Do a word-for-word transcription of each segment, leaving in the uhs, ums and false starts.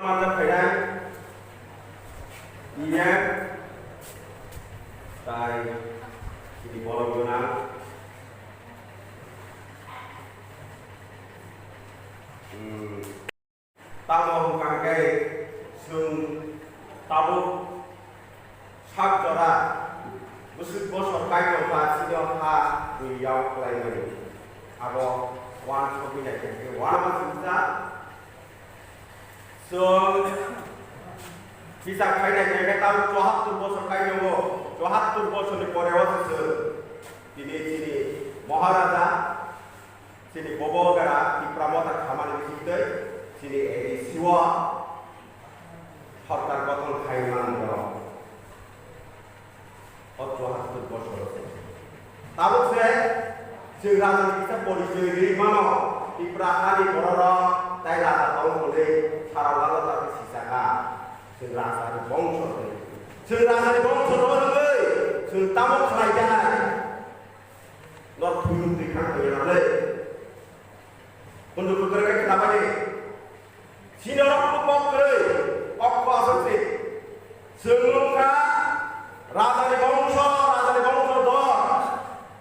Manjak khainai, iya, tai, ini bolong guna. Hmm. Tamo hwnkha khe chwng tabuk sak jora bwswk bosor kaitor ba chini ha bui yao khlaimani. Abo uansukwi naikha khe uanama chwngsa chwng kisa khai naikha khe tabuk chuahattur bosor kaitor, chuahattur bosorni pore o se chwng tini chini Maharaja Chini bobo gara Tipra Motha khamani bisingtwi chini A D C o sorkar gothon khai manrok. O chuahattur bosor se. Tabuk se chwng rajani kisa porichoi rwi mano, Tipra hani bororok tai raja tong hwnwi sara lalo ta sisaka. Chwng rajani bongso se. Chwng rajani bongso rw rwgwi chwng tamo khlai kha hai. Norok thwimung twi thang tongya nagle. Kundu kukwrwng khe khna bai di. Sini norok kunu kok kwrwi, kok kwaswk se. Chwng wngkha rajani bongso, rajani bongso dor.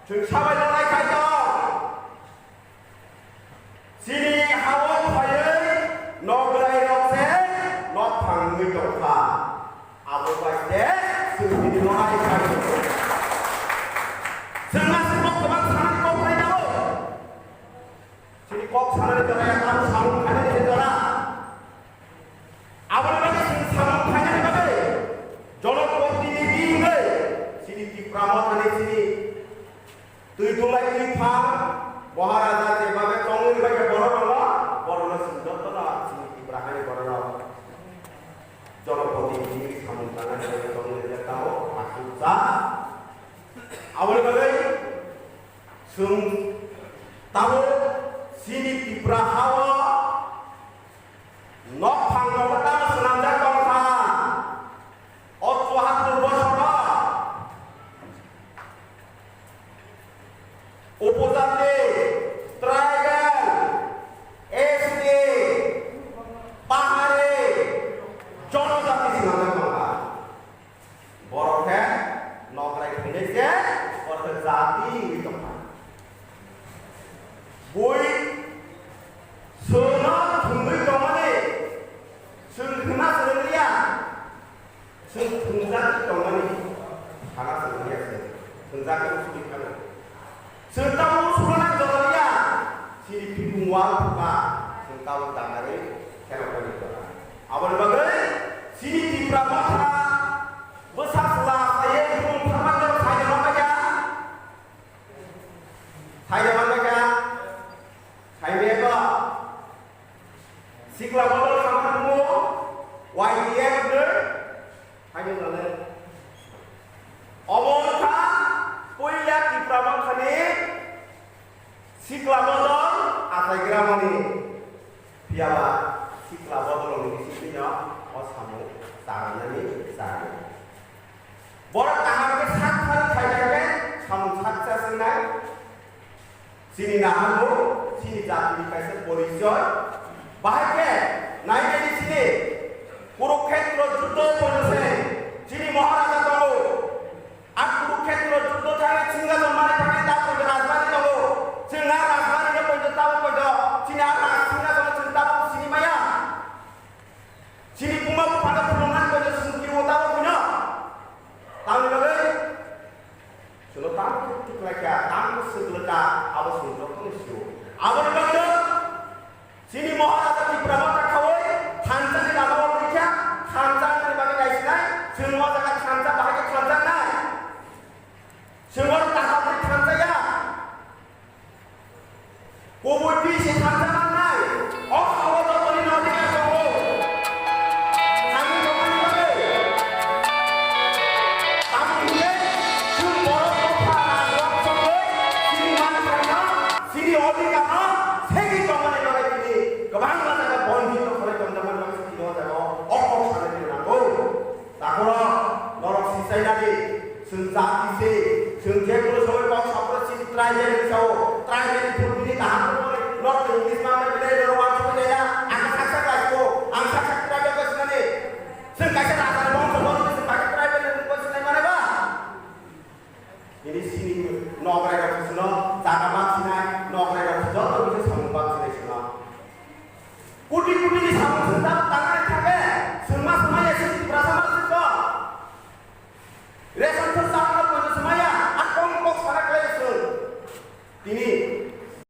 Chwng sabai nonai khai tong. Chini ha-o phaiwi nogwrai rok se nok phang wngwi tongkha. Abo bai se chwng chini longari khai tongo. Chwng aswk kok kwbang sanani kok khlai tongo. Chini kok sanani jora ya, abo samung khainani se jora. Aboni bagwi chwng samung khainani bagwi jonoprotinidhi hwnwi chini Tipra Mothani chini twi tulai twi phang, Maharaja jebabe tongwi bai khe borok rokno, borokno chwng jotono chini Tipra hani bororok jonopoti hwnwi samung tangna bagwi tongwi rijak tamo, aswk cha. Aboni bagwi chwng tabuk chini Tipra ha-o nok phang rok tamo swnamjak tongkha. O chuahattur bosoro upojati, tribal, S T, pahari, jonojati swnamjak tongkha. Borok khe nograi khainai se, borok khe jati wngwi tongkha. Bui chwngno thwngwi tongmani, chwng hwnna swrwngya, chwng thwngjagwi tongmani sana swrwngya se, thwngjagwi swrwngya. Chwng tabuk swrwngna joraliya, chini phikung wal phuka, chwng tabuk dangarwi kheroknani jora. Aboni bagwi chini Tipra Motha bwsa chwla saye bumung tharmani jora saida manbaikha. Saida manbaikha. Saimaya kho. Sikla bodol khamani bumo Y T F no. Haino nale. Obo wngkha puila Tipra Mothani sikla bodol achaigra mani. Phiyaba sikla bodol ni bisingtwi no o samung charwnani chai. Borok kaham khe sak phari khainai khe samung saksa se wngnai. Chini naharmung, chini jatini kaisa porichoi. Bahai khe nai nai di chini Kurukhetra juddho poito se chini Maharaja tongo. A Kurukhetra juddho thangwi Singhason mani thangwi ta poito rajbari tongo. Chwng a rajbari no poito tabo poito chini a raj Singhason chwng tabo sini maya. Chini buma buphano phunuknani bagwi chwng kibo tamo hwino? Tamni bagwi chwngno tamo khe tikhlai kha, tamo khe swkla kha, abo chwng jotono sio. Aboni bagwino chini Maharaja Tipra Motha khaui thansa ni lama o rikha, thansa ni bagwi naisinai, chwng o jaga thansa bahai khe thansa nai. Chwng o kaham khe thansa ya. Kubui twi se thansa mannai, o ha-o jotoni no adhikar tongo. Thani no Ini sini nograi rok sino jaga bak sinai, nograi rok joto bisa samung bak sinai sino. Kuti kuti ni samung swngjak